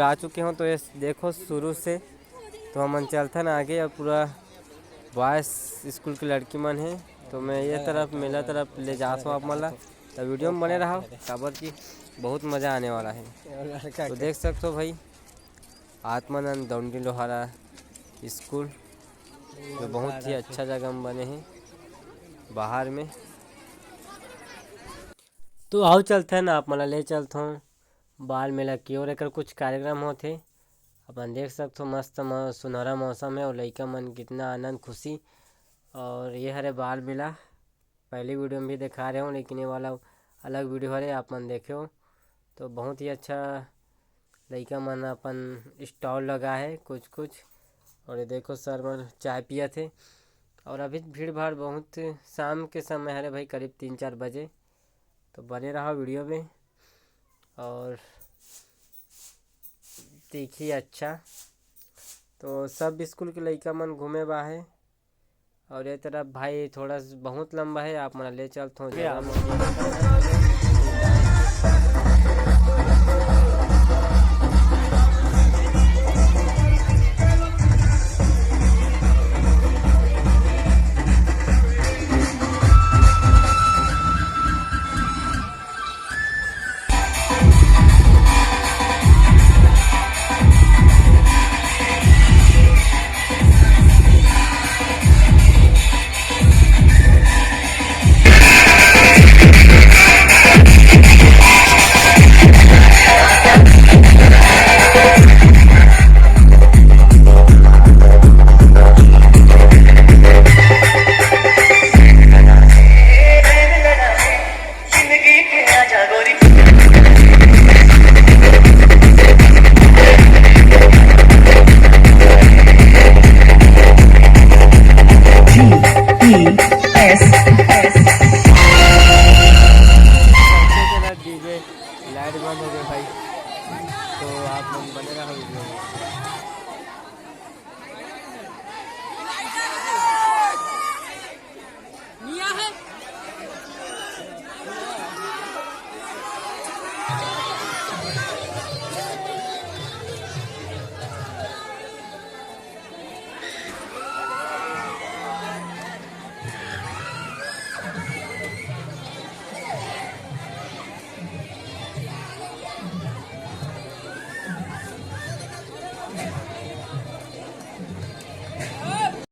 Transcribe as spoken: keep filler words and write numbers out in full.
आ चुके हों, तो ये देखो शुरू से, तो हमन चलथन आगे। और पूरा बॉयज स्कूल के लड़की मन हे, तो मैं ये तरफ मेला तरफ ले जात हों आप मन ला। तो वीडियो में बने रहो, काबर कि बहुत मजा आने वाला है। तो देख सकते हो भाई, आत्मानंद दौंडी लोहारा स्कूल, जो बहुत ही अच्छा जगह में बने हे बाहर में। तो आओ चलथन, आप मन ला ले चलथों बाल मेला की ओर। एकर कुछ कार्यक्रम होथे, अपन देख सकथो, मस्त म-, सुनहरा मौसम है और लइका मन कितना आनंद खुशी। और ये हरे बाल मेला, पहली वीडियो में भी दिखा रहे हो, लेकिन ये वाला अलग वीडियो हरे, आप मन देखे हो। तो बहुत ही अच्छा लइका मन अपन स्टॉल लगा है कुछ कुछ। और ये देखो सर मन चाय पिया थे। और अभी भीड़ भाड़ बहुत, शाम के समय हरे भाई, करीब तीन चार बजे। तो बने रहो वीडियो में और देखिए। अच्छा, तो सब स्कूल के लइका मन घूमे बा है। और ये तरफ भाई थोड़ा स-, बहुत लंबा है, आप मन ले चलथों जगह में। डीजे लाइट बंद हो गए भाई, तो आप लोग बने रहो वीडियो में।